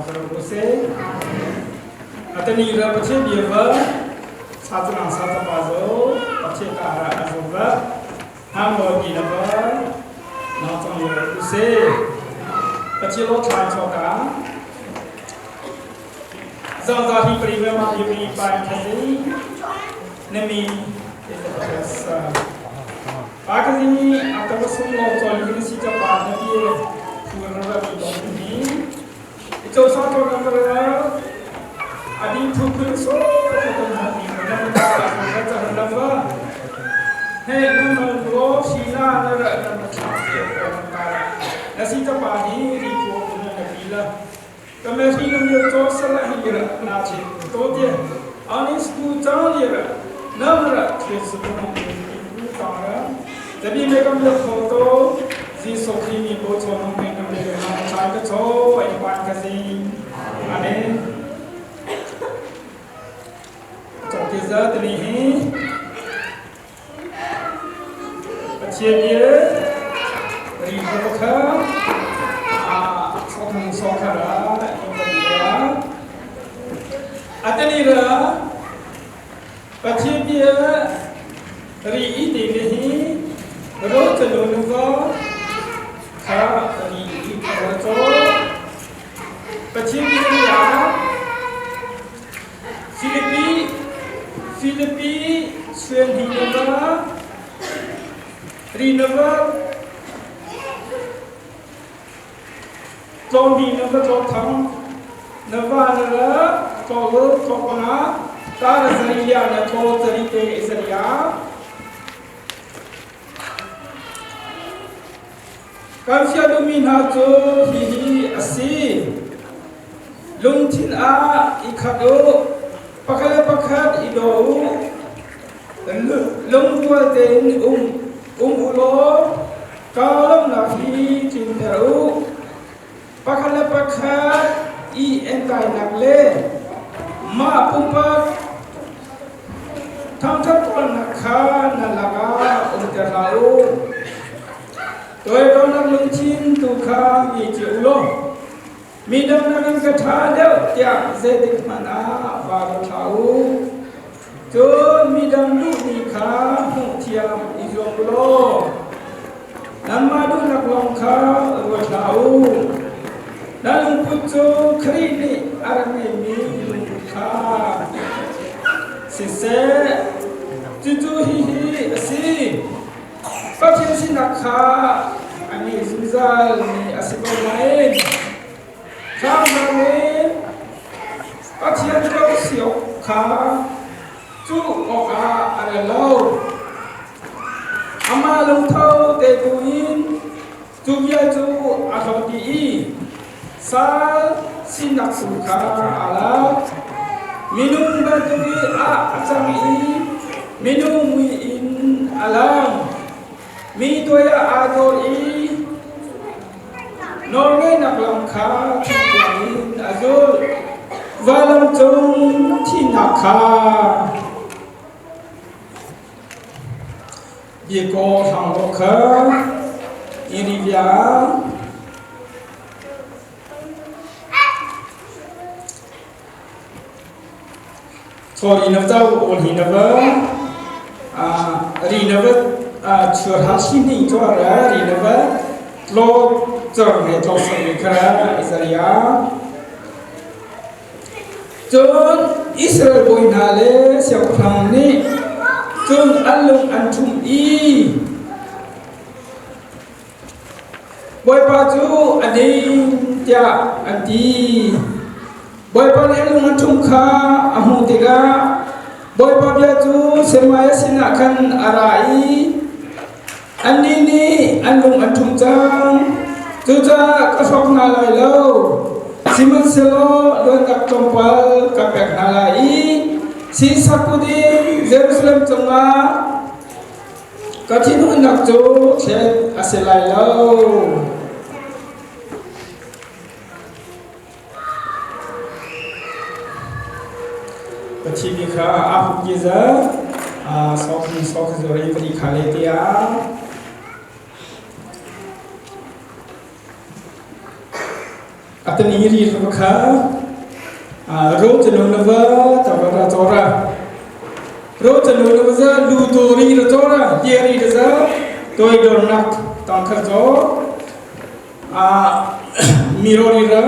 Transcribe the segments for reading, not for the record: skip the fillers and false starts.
Thangthar Atani ra Pathian bia va sa sa ta pa zo Pathian ka ra a zo va hang lo ni na va na chang yo ku se Pathian lo thlai cho ka zang za hi pri ve ma bi mi pa khazi na mi pa khazi a ka sum lo chol hi si cha pa na bi thu ra ra bi lo ni cho sa to na ra adi thu khun so to na ni na ta ka cha na va he na ma lo si na na ra na ma cha ko na ta na si cha pa ni ri ko na na pi la ka me hi na mi cho sa la hi ra na chi to tie ani sku cha li ra na ra thie su ko na ni ta ra tabi me kam le kho to ji so khi ni bo cho na me kam le na cha ka cho ai pan ka si amen cho ti za tani hi Pathian bia ri ko kha a sokang sokhara in atani ra Pathian bia ri i te ne hi ro chalo nu va kha ri i kha cho Pathian bia ri a Filipi Filipi suan hi na va ri na va tlawm hi na va tlaw thang na va na ra tlaw lo tlaw panga ta ra zariya na tlaw zari te zariya Kan fial duhmi hna cu hihi a si. Lungthin ah i khat u, pakhat le pakhat i daw u, lungrual tein um, um u law kaa lawmhnak hi tlinter u. Pakhat le pakhat i entainak le mah pumpak thangṭhat tuahnak kha nan lakah umter hlah u. Toidornak lungthin tu kha ngei cio u law mi dang nakin ka ṭha deuh tiah zeitik hmanh ah va ruat hlah u. Cun mi dang duhmi kha hmuh thiam i zuam u law nanmah duhnak lawng kha ruat hlah u. Na lungput cu Khrih nih a rak ngeihmi lungput kha siseh, cucu hihi a si. Pathian sinak kha a ngei zungzal mi a si ko nain tlangval in Pathian ko si awk kha cuh awkah a rel lo. Amah lungtho te tu in cu bia cu a hlawt dih i sal sinak tu kha aa lak. Minung bantuk i ah a cang i minung mui in a lang. Mi tuai ah aa dawr i nawlngeihnak lam kha thiang in a zulh. Vailam cung thihnak kha Biakaw hrang kha Irivia Thawri na tau ol hi na va ri na va chuar ha shi ni cho ra ri na va tlo chang he tlo sang ni khara Isaria Cun Israel bawi hna le siangpahrang nih cun an lung an ṭhumh i Bawipa cu a ding tiah an ti. Bawipa nih an lung an ṭhumh kha a hmuh tikah Bawipa bia cu Shemaiah sinah khan a ra i annih nih an lung an ṭhumh cang. Cucaah ka hrawk hna lai lo. Sihmanhsehlaw luatnak tlawmpal ka pek hna lai i Sisak kut in Jerusalem cungah ka thinhunnak cu thlet a si lai lo. Pathian kha a huk ki za sok ni sok zori pari kha le tiah a. Atani ri kha ro chanu na va tawara chora ro chanu na va lu to ri ra chora ye ri ra za toi dor nak tang khar cho a miro ri ra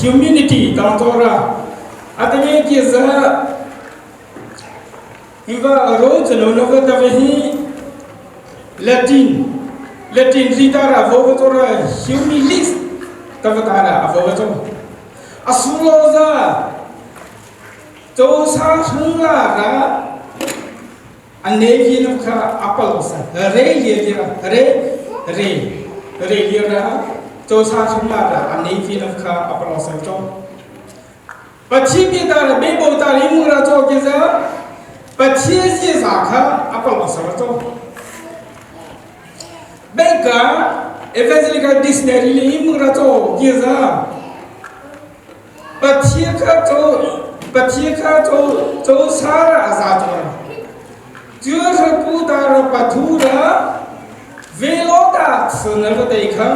humanity tang chora atani ki za hiva ro chanu na va tawe hi Latin Latin ri ta ra vo va chora humilis ta va ta ra vo va cho Asuloza Cosa hungla ra ane vi na kha apal sa re ye li ra re re re li ra Cosa hungla ra ane vi na kha apal sa cho Pachi bi ta ra be bo ta ri mu ra cho ke za Pachi ji za kha apal sa cho Beka Evangelical Dictionary le mu ra cho ke za Pathian kha cu Pathian kha cu cu sara a za tawn. Cu pu ta ra pathu ra velo ta sun ra te kha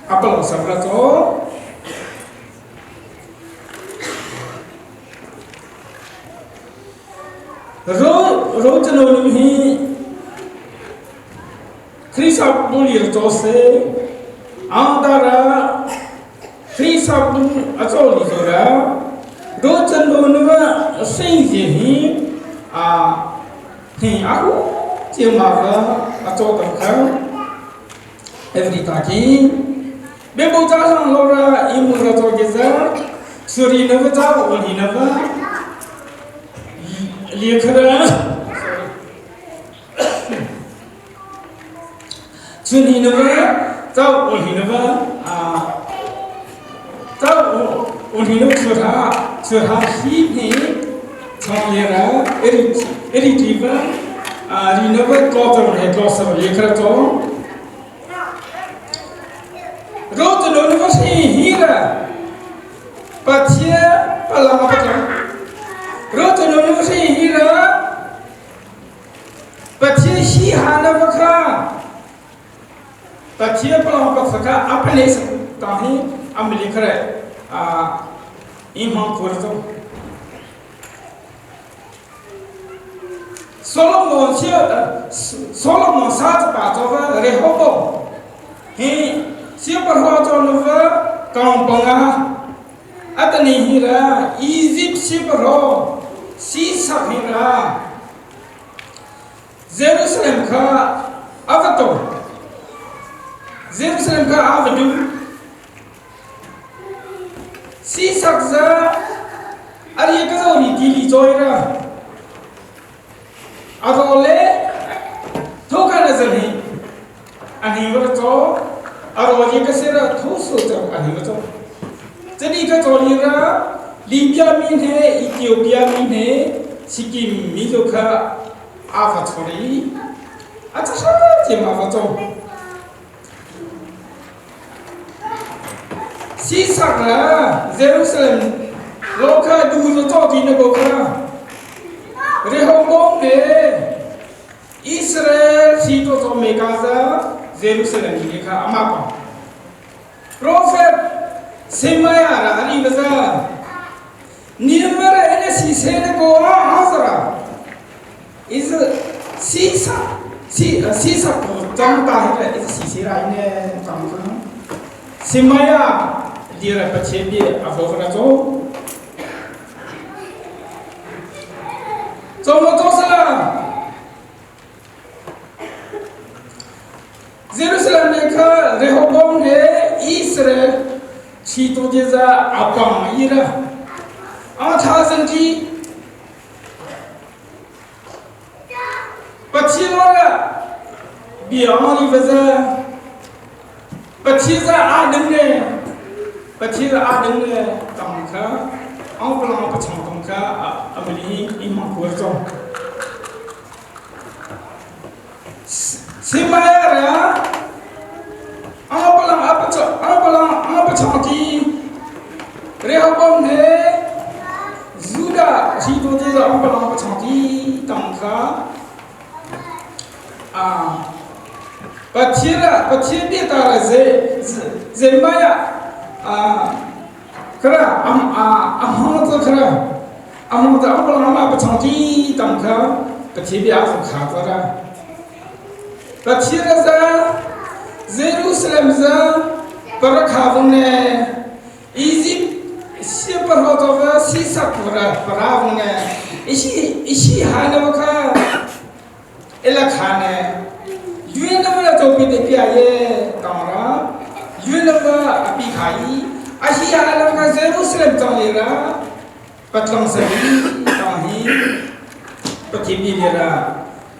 apalo sam ra cho ro ro chano nim hi Khrihfabu lir caw seh, angtara Khrihfabu a caw li zora, ruahchan bu nuva sing hi hi a hi a hu chiang ma va a caw tam kha every ta ki bebo cha sang lora imu ra caw ki za suri na va cha u li na va li khara Cun hi na va cau u hi na va cau u hi na churha churha hi ni chong le ra eri eri ti va ri na va ko chong he ko sa le khra chong ro chu no na va si hi ra pathia palang pa chong ro chu no na va si hi ra Pathian hi ha na va kha Pathian palong pa kha apane sa ta hi amli khare a i hmang khur to Solomon sia Solomon sa cha pa cho va Rehoboam hi sia par ho cho no va kaung panga Atani hi ra Egypt siangpahrang Sisak hi ra Jerusalem kha a va tong. Jerusalem kha a va duh. Sisak za ari ka zo ri ti li choi ra. A ro le thokan a zan hi ani va cho a ro ji ka se ra tho so cha ani va cho chani ka cho li ra Libya mi he Ethiopia mi he Sikkim mi zo kha a va cho ri a cha sha che ma va cho Sisak la Jerusalem lo kha du zo cho ti na bo kha Rehoboam ne Israel si to cho me ka za Jerusalem ni kha ama pa Prophet Semaya ra ari baza Nirmara ene si se na ko a hazara is si sa si si sa ko chang ta hi ra is si si ra ine chang kha Semaya dira pache bi a vo ra cho 怎么做事了？Jerusalem ne kha Rehoboam he Israel chi tu je za apang ira a tha san ji Pathian ra bia li va za Pathian za a ding ne Pathian za a ding ne tang kha ang palang pa chang tang kha amali i mang kuar chong Simaya ra ang palang apa ang palang ang pa chang ti Rehoboam he Judah si tu ti ang palang pa chang ti tang kha Pathian ah Pathian bia ta ra ze Jeremiah Kara a hmang cu kara a hmang cu a pang ma pachang ti tam kha Pathian bia a kha ko ra. Pathian za Jerusalem za parakha vung ne Egypt siaparo to va sisak ra para vung ne isi isi ha na kha ela kha ne yuen na va to pi te pia ye tang ra yuen na va api kha i a hi ha na kha Jerusalem tang le ra patlang sa hi tang hi pathin ni le ra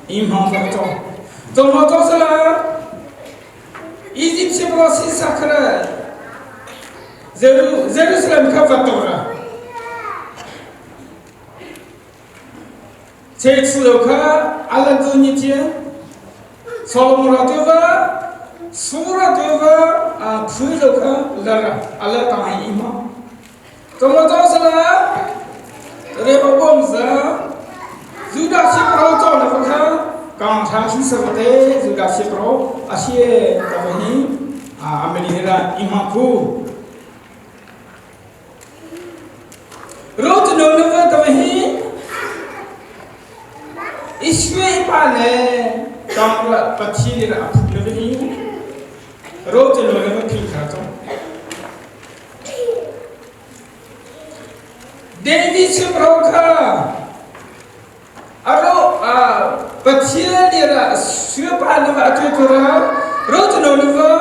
im hong ka to to mo to sala Egypt se pro si sakhra Jerusalem kha va to ra Chechu lo kha alan tu ni tia Solomon ra tu va Sura tu va phu lo kha lara ala ta hi ima Tomo to sala Rehoboam za Judah si pro to na kha kang tha si sa te Judah si pro asie ta hi ameli hera ima khu Ruth nu nu va to hi Israel pa le tang la Pathian nih a phu le hi Ruth nu nu va phi kha to David sim ro kha aro Pathian nih ra supa nu va atu tu ra Ruth nu nu va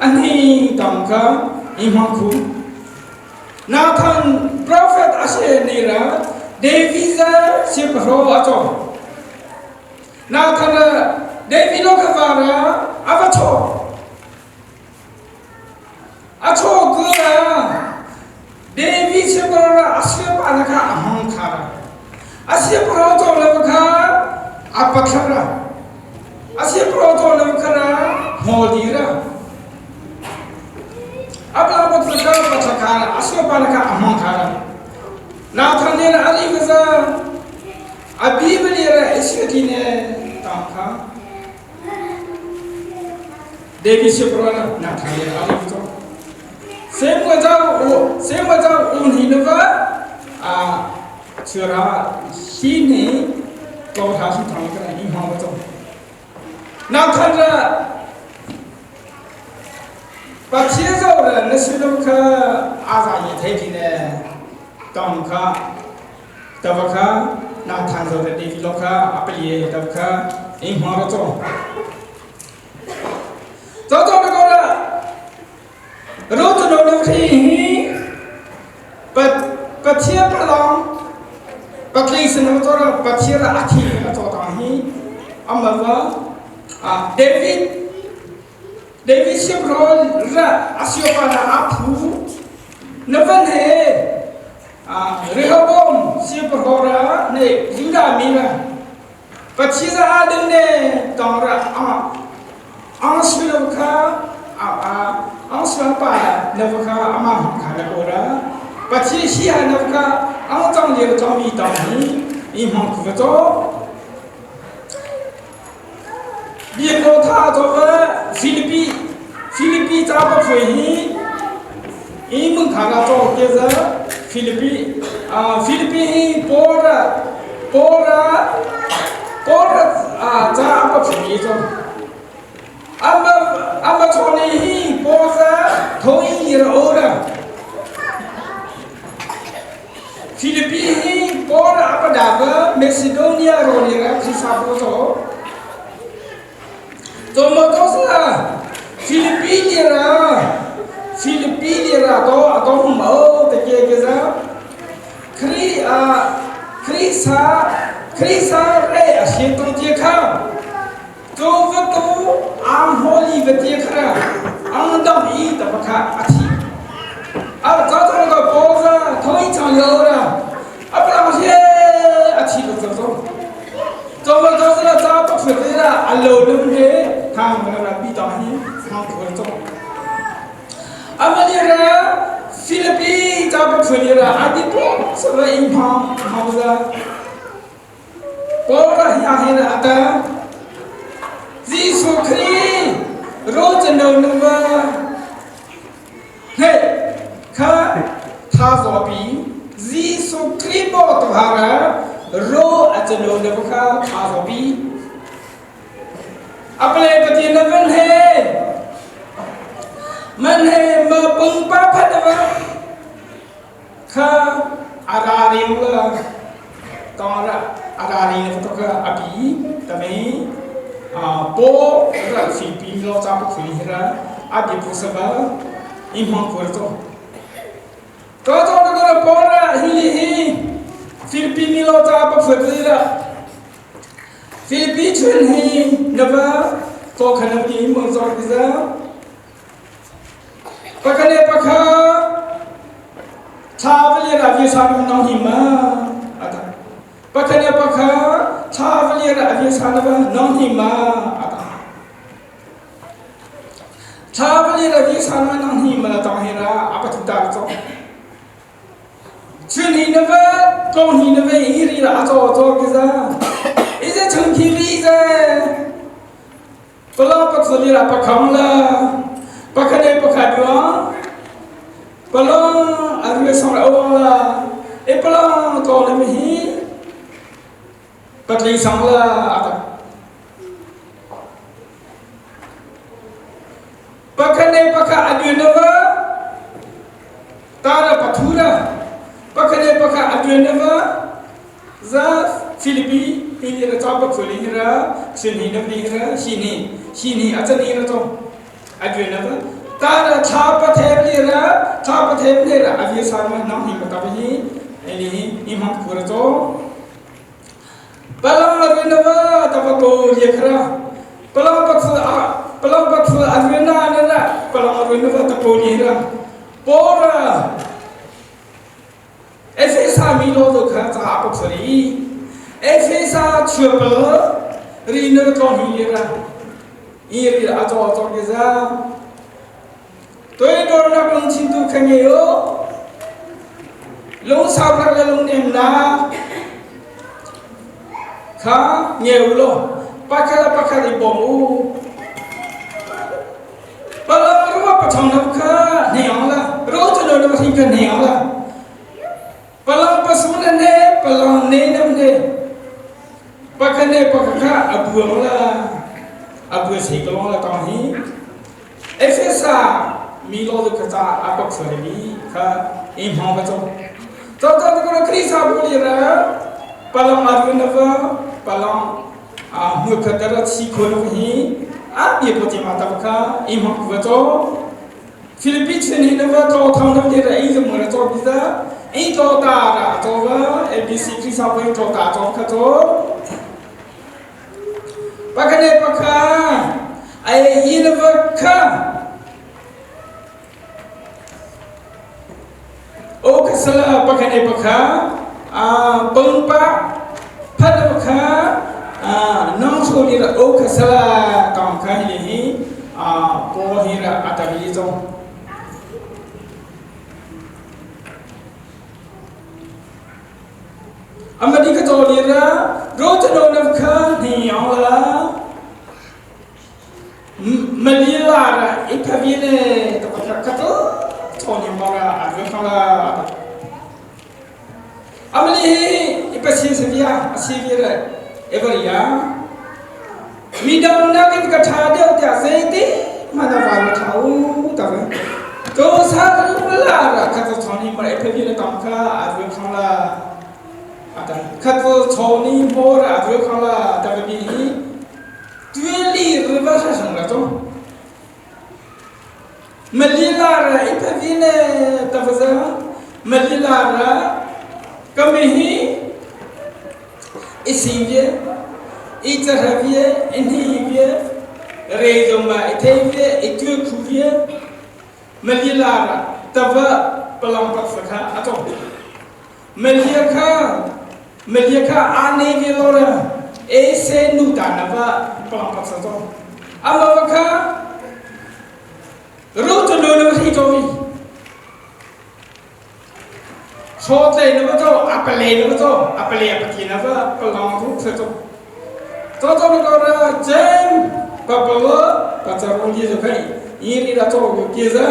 ani tang kha i hmang khu Nathan prophet a si ni ra David za siangpahrang a cawng. Nathan David lo ka va ra a va chaw. A chaw ku ra David siangpahrang ra a siapa na kha a hmang kha ra. A siangpahrang cawng le kha a pathla ra. A siangpahrang cawng le kha ra hmawl di ra. Pathian zoh le na sinum kha aa zai i thei ti ne tong kha tava kha na than zo le David lo kha a pali tava kha i hma ra chong cho cho na ko la ro tu no no thi hi Pathian palong patling sinum to ra Pathian ra a thi a cho ta hi amava David David siamrawl ra a siopana a phu na van he Rehoboam siangpahrang ra ne Judah mi ra Pathian a ding ne tong ra ang sulo kha ang suan pa na va kha ama kha na ko ra Pathian si ha na kha ang chang le chang mi tong hi i hmang khu va cho Biakawtha cawk Filipi Filipi ca pakhui hi i mungkhar ah cawk te za Filipi Filipi hi Paul ra Paul ra Paul ra ca a pakhui cawk ama ama chawni hi Paul za thong in ra ora Filipi hi Paul a padak Macedonia rawl i rak Khrihfabu cu Tomatos la Filipi ni ra Filipi ni ra to a to hum o te ke ke za Khri a Khri sa Khri sa re a she tong tie kha tu va tu ang holi va tie kha ang dam i ta pa kha a thi a cha cha ko po za thoi chang yo ra a pa he a thi ko zo zo cho ma cho sa cha pa phut ra a lo lum he thang ma ra pi ta hi thang ko cho amani ra Philippi cha pa phut ra a ti po sa ra in phang ma za Paul hi hin a ta Jesuh Khrih ro cano na va hei. Kha tha zaw pi Jesuh Khrih bo to hara ro a chano na kha tha zaw pi Apale pathian na van he man he ma pung pa phat va kha ara riu la tong ra ara ri na to ka api tame po ra si pi lo cha pu khuli ra abi pu sa ba i hmang khur to to to to ra po ra hi hi Philippine mi lo cha pa phut li ra Philippine chun hi na va to khan pi mong zor ki za Pakhat le pakhat thla va lian ah visa na nong hi ma ata. Pakhat le pakhat thla va lian ah visa na va nong hi ma ata. Thla va lian ah visa na nong hi ma la tong hi ra apa thu ta cho. Chun hi na va kong hi na va hi ri ra cho cho ki za. Ize chung khi ri ze. Pala patsali ra pakham la pakhane pakhat wa pala arwe sang ra awang la e pala to le mi hi patli sang la ata pakhane pakha adwe na va tara pathura pakhane pakha adwe na va Za Filipi hi ni ra chau pak fuli hi ra sin hi na ni ra hi ni hi ni a chan hi ra to a dwe na ba ta ra tha pa them ni ra tha pa them ni ra a vi sa ma nang hi ma ta hi ai ni hi ni ma ku ra to palang la vi na ba ta pa to ye khra palang pak fu a palang pak fu a vi na na ra palang a vi na ba ta ko ni ra po ra Efesa mi lo to kha ca pak sari Efesa chuapal ri na tlong hi le ra i ri a cho cho ke za toi dor nak lung chin tu kha nge yo lung sau nak le lung nem na kha nge u lo pakhala pakhala i bom u Palang ruwa pachong na kha neong la ro chano na thi ka neong la palang pasu na ne palang ne nam ne pakhane pakhakha abuang la abu sei ko la tong hi efesa mi lo lu kha cha apak sore mi kha im hong ka cho to to ko krisa bu li ra palang aru na va palang a hmu kha tara chi kho no hi a bi po ti ma ta kha i ma ku to Philippines ni na va to thang nam de ra i mo ra to bi za i to ta ra to va ABC khi sa pa to ta to kha to pa kha ne pa kha ai i na va kha o kha sala pa kha ne pa kha a pang pa phat pa kha a nong chu ni ra o kha sala tong kha hi hi a po hi ra atari chong amadi ka to ni ra ro cha no nam kha ni yong la Manila ra ipavile to kato toni mara advekala amali ipasi sevia asivira evaria midang na kin ka tha deuh tia zeiti mana va thau ta ve to sa la ra kha to thoni mara ipavile tam kha advekala ata kha to thoni mora advekala ta ve bi Tuili river sa sang la to. Malila ra ipavine tafaza malila ra kamihi isingye icharavye inhivye rezoma ithevye itukhuvye malila ra tava palang paksakha ato Malia kha Malia kha ane ve lo ra e se nu ta na va palang pak sa to ama va kha ro to no na hi to vi so tle na va to apale na va to apale apati na va palang thu sa to to to no ra jem pa pa pa pa cha ro ji zo khai i ri ra to ko ki za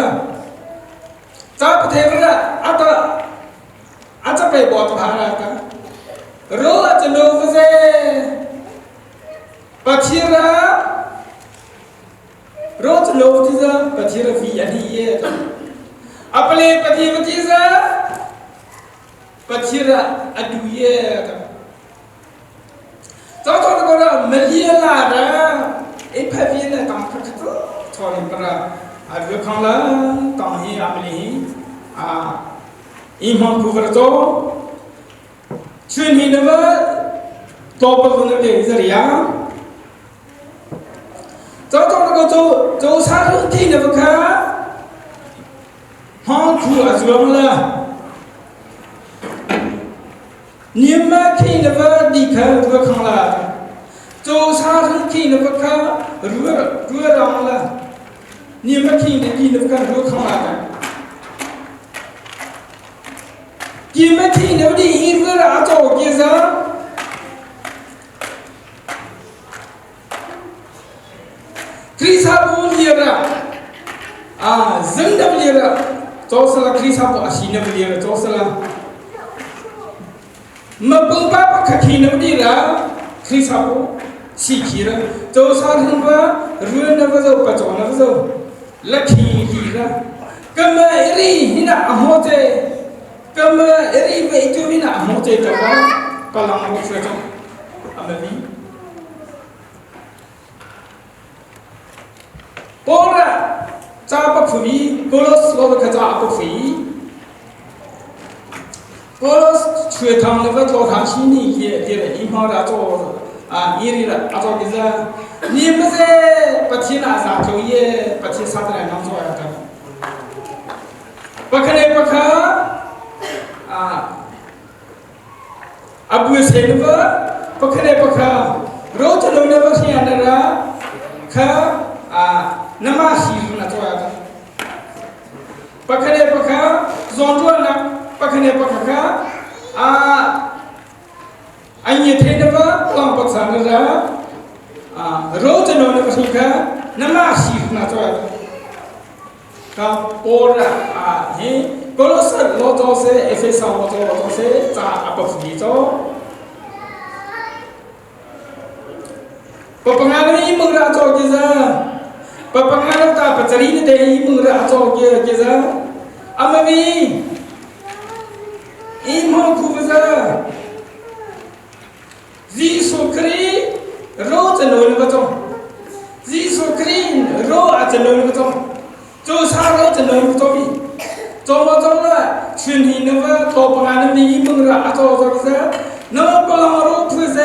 Ca pathe ra ata acha pe bo ta ra ta. Ro acha no vaze. Pathira ro cha no tiza pathira vi ani ye ta. Apale pathi patiza pathira adu ye ta. Ca to ko ra malia la ra e phavi na tang kha kha to ni para a ru khang la tang hi amli hi a i hmang khu ver to chun hi na va to pa vun le zaria cho to ko cho cho sa ru thi na va kha hmang khu a zuang la Niam khi na va di kha rua khang la cho sa rung khi na va kha rua rua rong la niam khi na ki na va kha rua khang la ta ki ma khi na di i rua ra cho ki za Krisabu lira a zingdam lira chosala Krisabu asinam lira chosala mapung pa pa khakhi nam dira Krisabu si khira chosa hingwa ruan na vazo pa cho na vazo lakhi lira kama eri hina ahote kama eri ve itu hina ahote tawa palang mo chwe amali Paul ca pa phui Kolos lo ka ca pa phui Kolos chue thang le va tlo thang shi ni ke ke le i ma ra cho a i ri ra a cho ki za ni ma ze pathin a za tho ye pathin sa ta nang cho ya ta pakhane pakha a Abu se na va pakha le pakha ro cha lo na va hria na ra kha a nama si na to ya pakha le pakha zon tuan na pakha le pakha kha a ai ye the na va long pak sa na ra a ro cha lo na va kha nama si na to ya ကပေါ်ရာအာဟင်ကိုလိုဆလောတော်စေအဖေဆောင်လောတော်စေဇာအပဖီတော့ပပငါနေမရာချောကိဇာပပငါတာပချရီနေမရာချောကိကိဇာအမမီအင်မောခုဝဇာဇီဆုခရီရောချနိုလဘချောဇီဆုခရီရောအချနိုလဘချော 做啥了就能做比，做么做了，全体那个做不完的你们了，啊做做个啥？那么不让我出噻，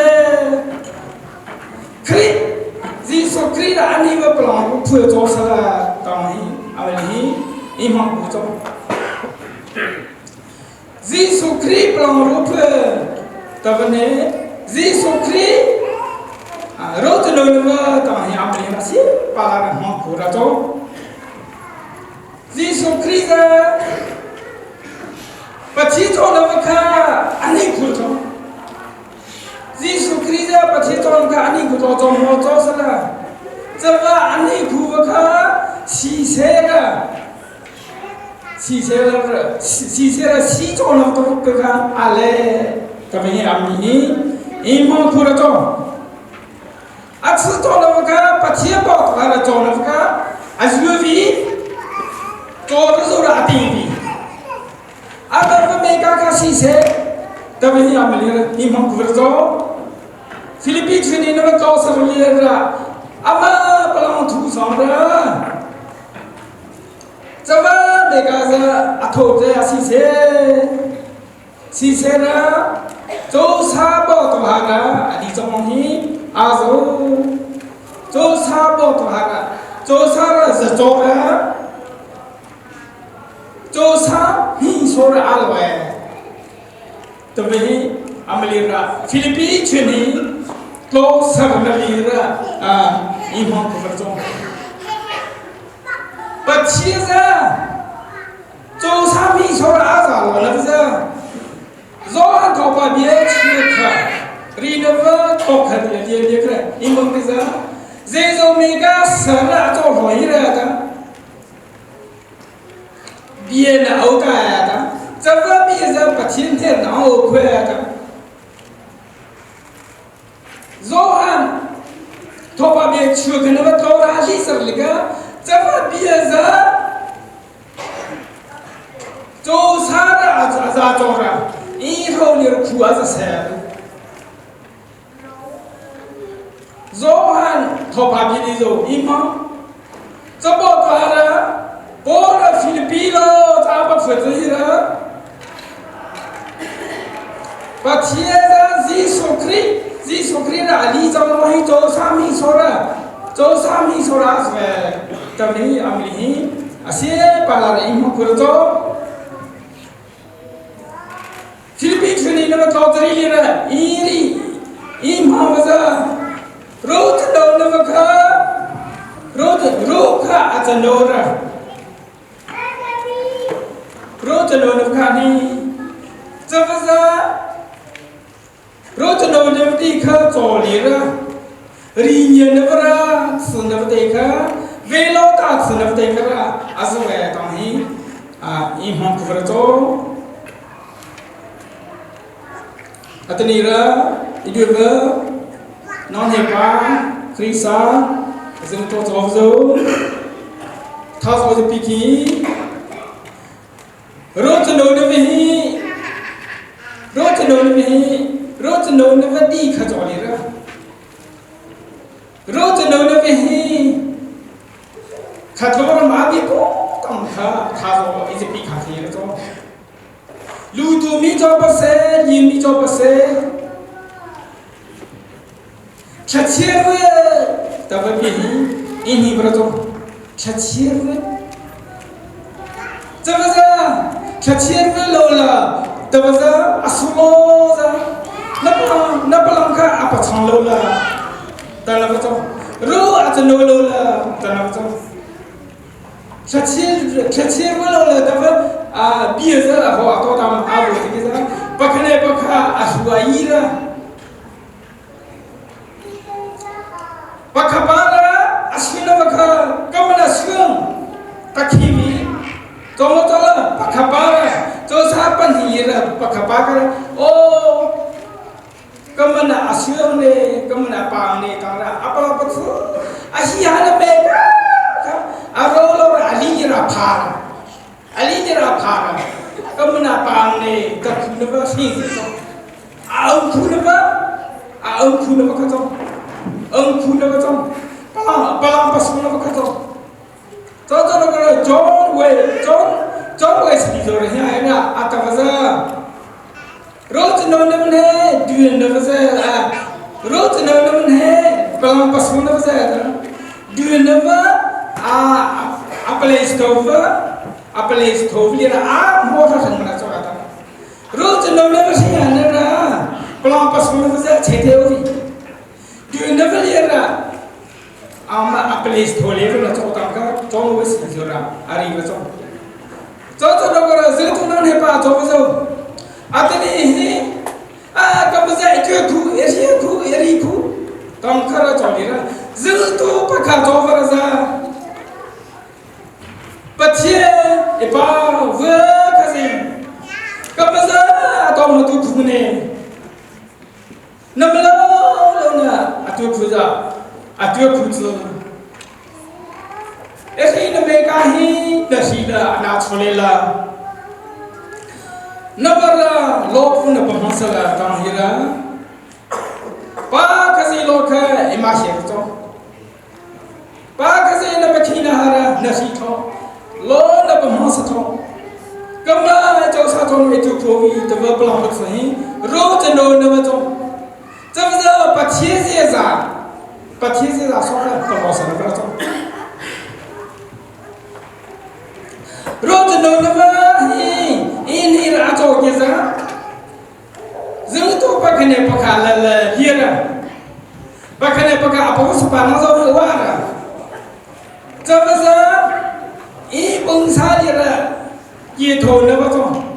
可以，你说可以了，你们不让我出做啥了？当然，阿为你一忙不做。Jesuh Khrih plang ru phe tavane Jesuh Khrih ro te lo va ta hi amri na si pa la na khu ra to Jesuh Khrih za pathi to na va kha ani khu to Jesuh Khrih za pathi to na kha ani khu to to mo to sa la chawa ani khu va kha si se la စီဆဲရစီချောနတော့ကကအာလေတမင်းအမီအင်မောခုရတော့အချစ်တော်လကပချေပေါ်လာတော့လကအဇူဗီတော်ရဇောရအတီဗီအတရမေကာကစီဆဲတမင်းအမလီအင်မောခုရတော့ဖိလိပ္ပိချင်းနေတော့ဆရလီရာအမပလောင်ထူဆောင်ရာ 怎么那个是阿头这样西塞，西塞呢？做啥不都哈个？你怎么去？阿做做啥不都哈个？做啥了是做了？做啥你说的阿罗哎？对不对？阿没里啦，菲律宾去年做啥不里啦？啊，一方不分钟。不其实，做啥米说了阿咋了？那不是，早上搞把别去看，里那个搞看的也也看，你们不是，这种每个什么做好一了的，别那欧 a za cawra i ro lir khu a za ser. Johan thopa bi ni zo i ma chabo ta ra Paul a Filipino ta pa phut hi ra Pathian Jesuh Khrih Jesuh Khrih ra ali chang mo hi cho sa mi so ra cho sa mi so ra sve ta ni amli hi asie pala ra i mo khur cho Filipi chuni na to tari li ra i ri i ma ma za ro ta do na ma kha ro ta ro kha a cha no ra ro ta no na kha ni cha va za ro ta no na ti kha cho li ra ri nye na va ra su na va te kha ve lo ta su na va te kha ra a zu ve tong hi a i hmong ku ra cho Atani ra iduva non he pa Krisa zing to chaw zo tha zo zo pi ki ro chano ne vi hi ro chano ne vi hi ro chano ne va di kha chaw li ra ro chano ne vi hi kha tlo ra ma bi ko tam kha tha zo i pi kha thi ra cho Lu tu mi caw pa seh, yin mi caw pa seh. Thlachiar ve ta va pi hi in hi bra to thlachiar ve. Ta va za thlachiar ve lo la ta va za asulo za na pa na palang kha a pa chang lo la ta na va to ru a cha no lo la ta na va to Thlachir lo le ta va a bia za la ho a to tam a bu ti za pakhane pakha a hua yi ra pakha pa ra aswina pakha kamana suang takhi mi tomo tola pakha pa ra cho sa pan hi ra pakha pa ka o kamana asuang ne kamana pang ne tang ra apa pa thu a hi ha na me ka a ro lo ra ali ni ra pha ali ni ra pha ra kamana pang ne ka khu na ba si so a ông khu na ba a ông khu na ba ka chong ông khu na ba chong palang palang pa su na ba ka chong cho cho nó cái John Way John John Wesley rồi ha na atavaza Rot no na man he duan na va a rot no na man he palang pasu na va duan na va a a place to va a place to li ra a mo tha than na cho ta rot no na va si na ra palang pasu na va che the o vi duan na va li ra ama a place to le na cho ta ka chong we si zo ra ari va cho cho cho no ko ra zil tu nan he pa cho va zo atani hi a ka ba zai ke khu e ri khu e ri khu tong khara cho li ra zil tu pa kha cho va ra za Pathian e pa ve ka zin ka ba za tong na tu khu ne na ma lo lo na atu khu za atu khu zu e ri na me ka hi na si la ana chole la na bara lo pu na pa ma sa la tang hi la pa ka si lo kha e ma she to pa ka si na pa thi na hara na si tho lo na pa ma sa tho kama chau sa tho me tu ko vi te va plang ba hi ro te no na ma to 这不是把天线上，把天线上说了，不好说了，不要做。若只能那么一你拉做嘅啥？人都不可能不看了了，耶了，不可能不看，不是把那做完了。这不是一本啥的了，一头那么重。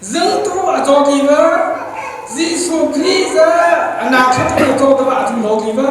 Zingtu a caw ti va, Jesuh Khrih a nak khat a caw te va a tum lo ti va.